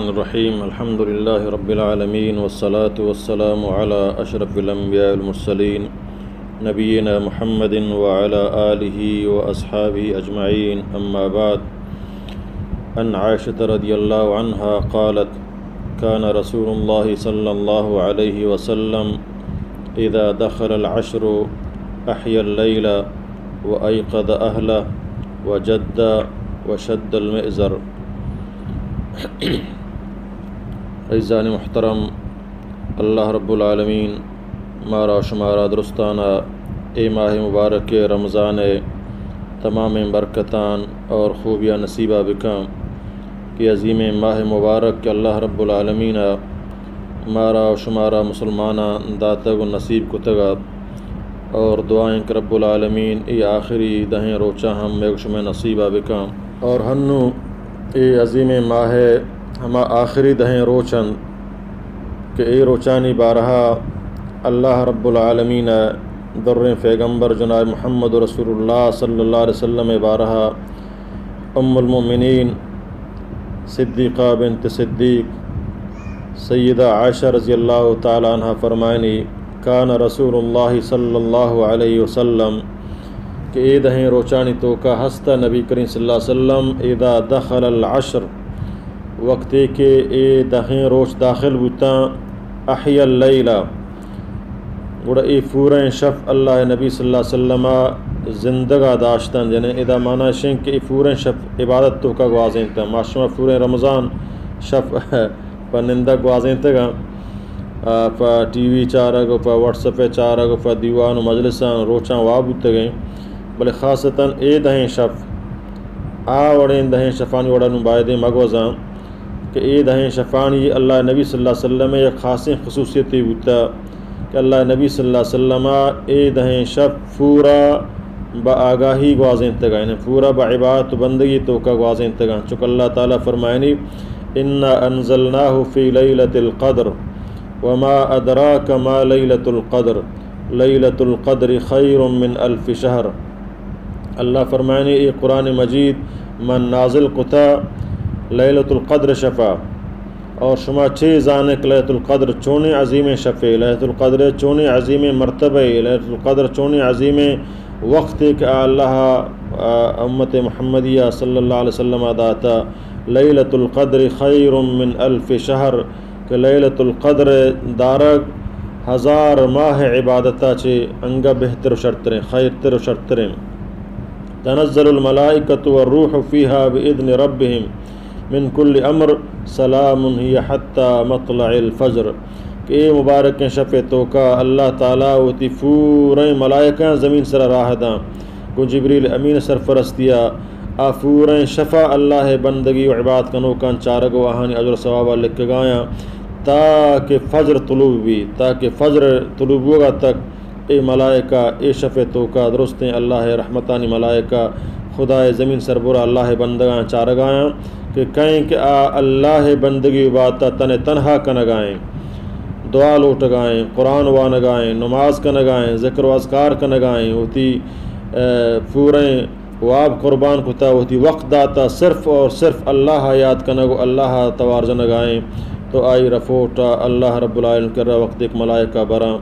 الرحيم. الحمد لله رب العالمين، والصلاة والسلام على أشرف الأنبياء والمرسلين، نبينا محمد وعلى آله وأصحابه أجمعين. أما بعد، عن عائشة رضي الله عنها قالت: كان رسول الله صلى الله عليه وسلم إذا دخل العشر أحيا الليل وأيقظ أهله وجد وشد المئزر. عزیزان محترم، اللہ رب العالمین مارا و شمارا درستانا اے ماہ مبارک رمضان ء تمامیں برکتان اور خوبیاں نصیبہ بکن کہ عظیمیں ماہ مبارک کہ اللہ رب العالمین مارا و شمارا مسلماناں داتگ و نصیب کتگ ات۔ اور دعائیں کہ رب العالمین اے آخری دہیں روچاں ہم مئے و شمئے نصیبہ بکن۔ اور ہنو اے عظیمیں ماہ ہما آخری دہیں روچ انت کہ اے روچانی بارہا اللہ رب العالمین ء دریں پیغمبر جناب محمد رسول اللہ صلی اللہ علیہ وسلم ء بارہا ام المؤمنین صدیقہ بنت صدیق سیدہ عائشہ رضی اللہ تعالی عنہا فرمائنی: کان رسول اللہ صلی اللہ علیہ وسلم، کہ اے دہیں روچانی توکا ہستہ نبی کریم صلی اللہ علیہ وسلم، اذا دخل العشر، وقتے کہ اے دہیں روچ داخل بوتاں، احیا اللیل، گڑا اے پوریں شف اللہ نبی صلی اللہ علیہ وسلم زندگا داشتن۔ یعنی ادا معنی شنگ کہ اے پوریں شف عبادت توکا گوازینتن۔ ما شما پوریں رمضان شف پہ نندگ گوازینتگاں، آ، پہ ٹی وی چارگ و پہ واٹس ایپ چارگ و پہ دیوان و مجلساں روچاں واب بوتگیں، بلے خاصتاً اے دہیں شف آ وڑیں دہیں شفانی وڑا نوں بایدیں مگوزاں کہ اے دہیں شفانی اللہ نبی صلی اللہ علیہ وسلم یک خاصیں خصوصیتے بوتا کہ اللہ نبی صلی اللہ علیہ وسلم اے دہیں شف پورا با آگاہی گوازینتگا، یعنی پورا با عبادت و بندگی توکا گوازینتگا، چونکہ اللہ تعالی فرمائنی: انا انزلناه في ليلة القدر وما ادراك ما ليلة القدر، ليلة القدر خير من الف شهر۔ اللہ فرمائنی: اے قرآن مجید من نازل کتا لیلۃ القدر شفا، اور شما چے زانے کہ لیلۃ القدر چونیں عظیمیں شفے، لیلۃ القدر چونیں عظیمیں مرتبہ، لیلۃ القدر چونیں عظیمیں وقتے کہ آ اللہ، آ، امت محمدیہ صلی اللہ علیہ وسلم داتا۔ لیلۃ القدر خیر من الف شہر، کہ لیلۃ القدر دارگ ہزار ماہ عبادتا چے انگا بہتر و شرتریں، خیرتر و شرتریں۔ تنزل الملائکۃ والروح فیہا بإذن ربہم من کل امر سلام ہی حتی مطلع الفجر، کہ اے مبارکیں شپ ء توکا اللہ تعالی وتی پوریں ملائکاں زمین سرا راہ داں، گوں جبریل امین سرپرستی ء آ پوریں شپ ء اللہ ء بندگی و عبادت کنوکاں چارگ و آہانی اجر و ثواب ء لکگایاں، تاکہ فجر طلوع بی، تاکہ فجر طلوع بوگا تک اے ملائکہ اے شپ ء توکا درستیں اللہ ء رحمتانی ملائکہ خدائے زمین سربرا اللہ ء بندگاں چارگایاں کہ کئیں کہ آ اللہ ء بندگی و عبادت ء تن ء تنہا کنگائیں، دعا لوٹگائیں، قرآن وانگائیں، نماز کنگائیں، ذکر و اذکار کنگائیں، وتی، ء، پوریں واب قربان کتا، وتی وقت داتا صرف اور صرف اللہ ء یاد کنگ و اللہ ء توار جنگائیں، تو آئی رپورٹ ء اللہ رب العالمین کرا وقت ایک ملائکہ براں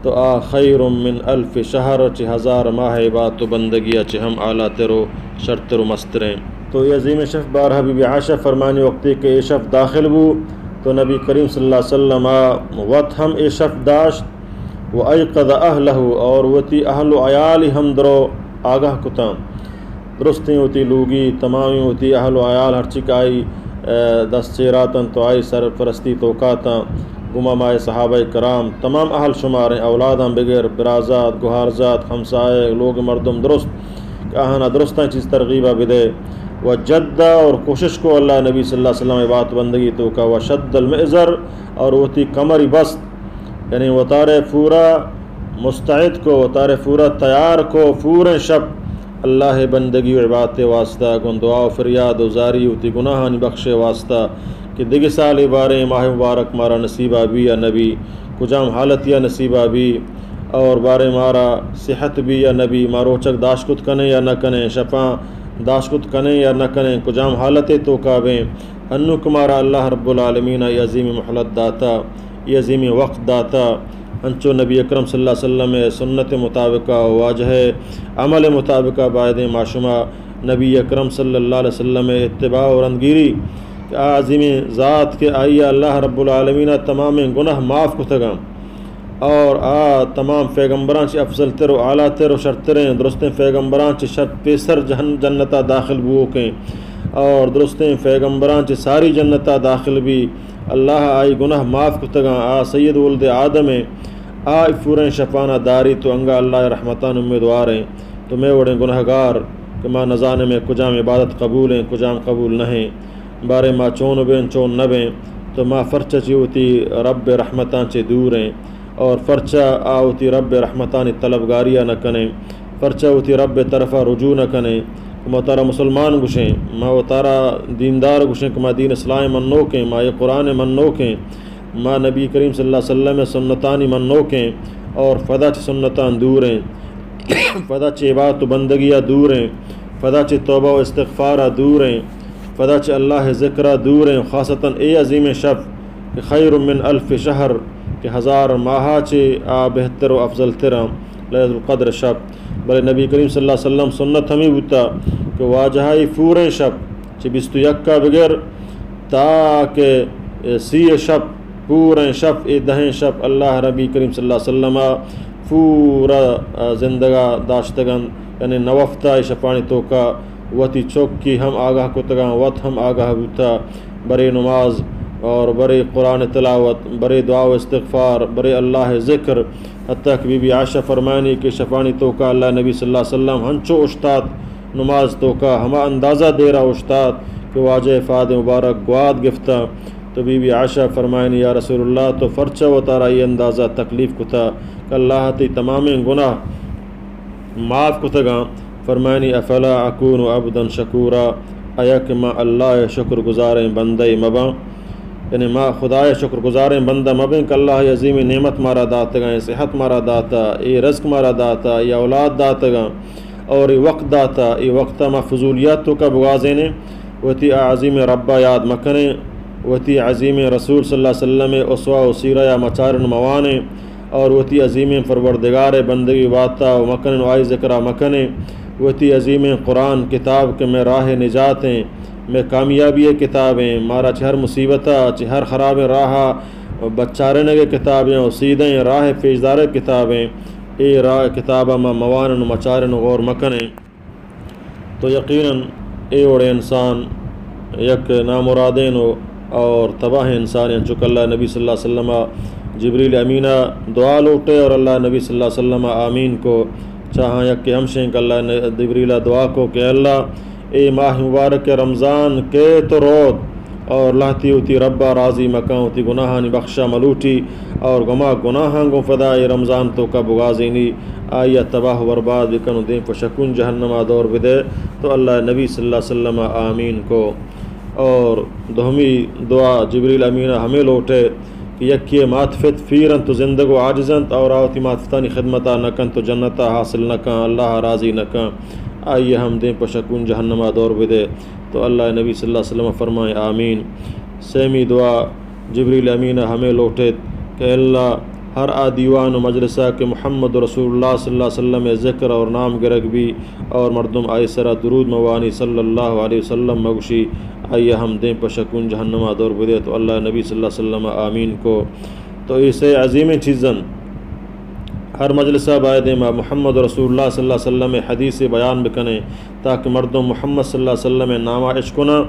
تو آ خیر من الف شہر، چہ ہزار ماہ عبادت و بندگی ء چہ ہم اعلی تر و شرتر و مستریں۔ تو اے عظیم شف بارہ بی بی عائشہ فرمانی وقتی کہ اے شف داخل بو تو نبی کریم صلی اللہ علیہ وسلم ء وت ہم اے شف داشت و ایقظ اہلہ اور وتی اہل و عیالی ہم درو آگاہ کتاں۔ درستیں وتی لوگی، تمامیں وتی اہل و عیال ہرچی کہ آئی، ء، دست چیراتاں تو آئی سرپرستی توکاتاں، گما مائے صحابہ کرام، تمام اہل شماریں اولاداں بگر، برازات، گہارزات، ہمسائے، لوگ مردم درست کہ آہانا درستاں چیز ترغیبہ بدے و جدہ اور کوشش کو اللہ نبی صلی اللہ علیہ وسلم عبادت بندگی توکا و شد المئزر اور وتی کمری بست یعنی وتارے پورا مستعد کو، وتارے پورا تیار کو، پوریں شپ اللہ ء بندگی و عبادت ء واسطہ گوں دعا و فریاد و زاری وتی گناہانی بخش ء واسطہ کہ دگہ سالے باریں ماہ مبارک مارا نصیبہ بی یا نہ بی، کجام حالتیا نصیبہ بی اور باریں مارا صحت بی یا نہ بی، ما روچگ داشت کت کنیں یا نہ کنیں، شپاں داشت کت کنیں یا نہ کنیں، کجام حالت ء توکا بیں۔ انوں کہ مارا اللہ رب العالمین ء عظیم مہلت داتا، اے عظیم وقت داتا، انچو نبی اکرم صلی اللہ علیہ وسلم ء سنت مطابقہ و واجہ عمل مطابقہ بایدیں ما شما نبی اکرم صلی اللہ علیہ وسلم ء اتباع و رندگیری کہ آ عظیم ذات کہ آئی ء اللہ رب العالمین ء تمامیں گناہ معاف کتگاں۔ اور آ تمام پیغمبراں چہ افضل تر و اعلیٰ تر و شرتریں، درستیں پیغمبراں چہ شر پیسر جہن-، جنتا داخل بووکیں، اور درستیں پیغمبراں چہ ساری جنتا داخل بی۔ اللہ آئی گناہ معاف کتگاں، آ سید ولد آدم ایں، آ پوریں شپانا داری تو انگا اللہ رحمتان امیدوار ایں۔ تو مئے وڑیں گناہگار کہ ما نزانیں مئے کجام عبادت قبول ایں، کجام قبول نہ ایں۔ باریں ما چون بیں، چون نہ بیں، تو ما پرچہ چہ وتی رب رحمتاں چہ دور ایں اور پرچہ آ وتی رب رحمتانی طلبگاری نہ کنیں، پرچہ وتی رب طرفا رجوع نہ کنیں۔ ما ترا مسلمان گوشیں، ما و ترا دیندار گوشیں کہ ما دین اسلام منوکیں، ما یہ قرآن منوکیں، ما نبی کریم صلی اللہ علیہ وسلم سنتانی منوکیں اور پدا چہ سنتان دور ایں، پدا چہ عبادت و بندگیا دور ایں، پدا چہ توبہ و استغفارا دور ایں، پدا چہ اللہ ذکرا دور ایں، خاصتاً اے عظیم شپ کہ خیر من الف شہر، کہ ہزار ماہا چہ آ بہتر و افضل تراں، لیلۃ القدر شپ۔ بلے نبی کریم صلی اللہ علیہ وسلم سنت ہمیں بوتا کہ واجہائی پوریں شپ چہ بیست و یکا بگر تا کہ سی شپ، پوریں شپ، اے دہیں شپ اللہ نبی کریم صلی اللہ علیہ وسلم پورا زندگا داشتگن، یعنی نوفتا اے شپانی توکا وتی چوکی ہم آگاہ کتگاں، وت ہم آگاہ بوتا، برے نماز اور برے قرآن تلاوت، برے دعا و استغفار، برے اللہ ذکر۔ حتیٰ کہ بی بی عائشہ فرمائنی کہ شپانی توکا اللہ نبی صلی اللہ علیہ وسلم ہنچو اشتات نماز توکا، ہما اندازہ دیرا اشتات کہ واجہ پاد مبارک گوات گفتا۔ تو بی بی عائشہ فرمائنی، یا رسول اللہ، تو پرچہ و تارا یہ اندازہ تکلیف کتا کہ اللہ تی تمامیں گناہ معاف کتگاں؟ فرمائنی، افلا اکون عبدا شکورا، آیا کہ ما اللہ شکر گزاریں بندہ مباں؟ یعنی ما خدای شکر گزاریں بندہ مبیں کہ اللہ عظیم نعمت مارا داتگاں، اے صحت مارا داتا، اے رزق مارا داتا، اے اولاد داتگاں اور اے وقت داتا، اے وقت ما فضولیات توکا بگوازینیں، وتی آ عظیم ربا یاد مکنیں، وتی عظیم رسول صلی اللہ علیہ وسلم اسوہ و سیرہ یا مچارن موانیں اور وتی عظیم پروردگار بندگی واتا و مکنیں و آئی ذکرا مکنیں، وتی عظیم قرآن کتاب کہ مئے راہ نجاتیں، مئے کامیابی ءِ کتابیں، مارا چہ ہر مصیبت ءَ، چہ ہر خرابیں راہ ءَ بچارینگ ءِ کتابیں و سیدھیں راہ ءِ پیشدارگ ءِ کتابیں۔ اے راہ کتاب ءَ ما موانن و مچارن و غور مکنیں تو یقیناً اے وڑیں انسان یک نامرادیں و اور تباہیں انسانے، انچو کہ اللہ نبی صلی اللہ علیہ وسلم ءَ جبریل امین ءَ دعا لوٹے اور اللہ نبی صلی اللہ علیہ وسلم ءَ آمین کو۔ چاہاں یک کہ ہمشیں کہ اللہ ن-، جبریل ءَ دعا کو کہ اللہ اے ماہ مبارک رمضان کیت و روت اور لہتی وتی رب ءَ راضی مکن، وتی گناہانی بخشا ملوٹی اور گما گناہاں گوں پدا اے رمضان توکا بگوازینی، آئی ءَ تباہ و برباد بکن و دیم پہ شکون جہنم ءَ دور بدے۔ تو اللہ نبی صلی اللہ علیہ وسلم ءَ آمین کو۔ اور دومی دعا جبریل امین ءَ ہمے لوٹے کہ یکے ماتفت پیر انت و زندگ و عاجز انت اور آ وتی ماتفتانی خدمت ءَ نہ کنت و جنت ءَ حاصل نہ کن، اللہ ءَ راضی نہ کن، آئی ءَ ہم دیم پہ شکون جہنم ءَ دور بدے۔ تو اللہ نبی صلی اللہ علیہ وسلم فرمائیں آمین۔ سیمی دعا جبریل امین ءَ ہمے لوٹیت کہ اللہ ہر آ دیوان و مجلس ءَ کہ محمد رسول اللہ صلی اللہ علیہ وسلم ءِ ذکر اور نام گرگ بی اور مردم آئی سرا درود موانی صلی اللہ علیہ وسلم مگوشی، آئی ءَ ہم دیم پہ شکون جہنم ءَ دور بدے۔ تو اللہ نبی صلی اللہ علیہ وسلم ءَ آمین کو۔ تو اے سے عظیمیں چیز انت۔ ہر مجلس ءَ باید ایں ما محمد رسول اللہ صلی اللہ علیہ وسلم ءِ حدیث بیان بکنیں تاکہ مردم محمد صلی اللہ علیہ وسلم ءِ نام ءَ اشکناں،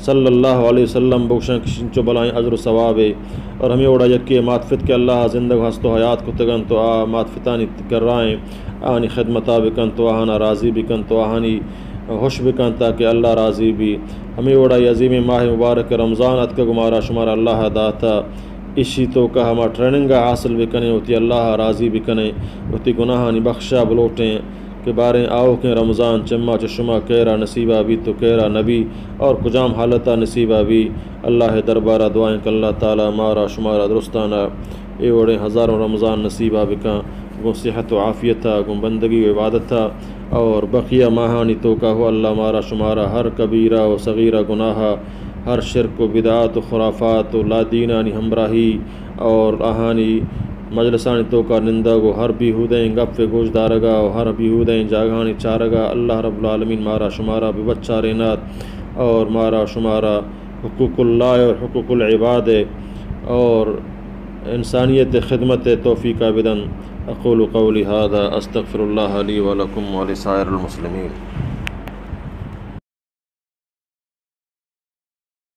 صلی اللہ علیہ وسلم بگوشاں کہ چنچو بلائیں اجر و ثوابے۔ اور ہمے وڑا یکے ماتفت کہ اللہ ءَ زندگ ہست و حیات کتگ انت تو آ ماتفتانی کرائیں، آہانی خدمت ءَ بکنت و آہانا راضی بکنت و آہانی خوش بکنت تاکہ اللہ راضی بی۔ ہمے وڑا اے عظیمیں ماہ مبارک رمضان اتکگ و مارا شمارا اللہ ءَ داتا، ایشی توکا ہما ٹریننگ ءَ حاصل بکنیں، وتی اللہ ءَ راضی بکنیں، وتی گناہانی بخشا بلوٹیں۔ کہ باریں آؤکیں رمضان چہ ما چہ شما کئے را نصیب ءَ بیت و کئے را نہ بی اور کجام حالت ءَ نصیب ءَ بی۔ اللہ ءِ دربار ءَ دعا ایں کہ اللہ تعالیٰ مارا شمارا درستانا اے وڑیں ہزاروں رمضان نصیب ءَ بکن، گوں صحت و عافیت ءَ، گوں بندگی و عبادت ءَ اور بقیہ ماہانی توکا ہو اللہ مارا شمارا ہر کبیرہ و صغیرہ گناہ ءَ، ہر شرک و بدعات و خرافات و لادینانی ہمراہی اور آہانی مجلسانی توکا نندگ و ہر بیہودہیں گپ ء گوش دارگا و ہر بیہودہیں جاگہانی چارگا، اللہ رب العالمین مارا شمارا ببچارینات اور مارا شمارا حقوق اللہ اور حقوق العباد اور انسانیت خدمت توفیقا بدن۔ اقول قولی هذا، استغفر الله لي ولكم ولسائر المسلمين۔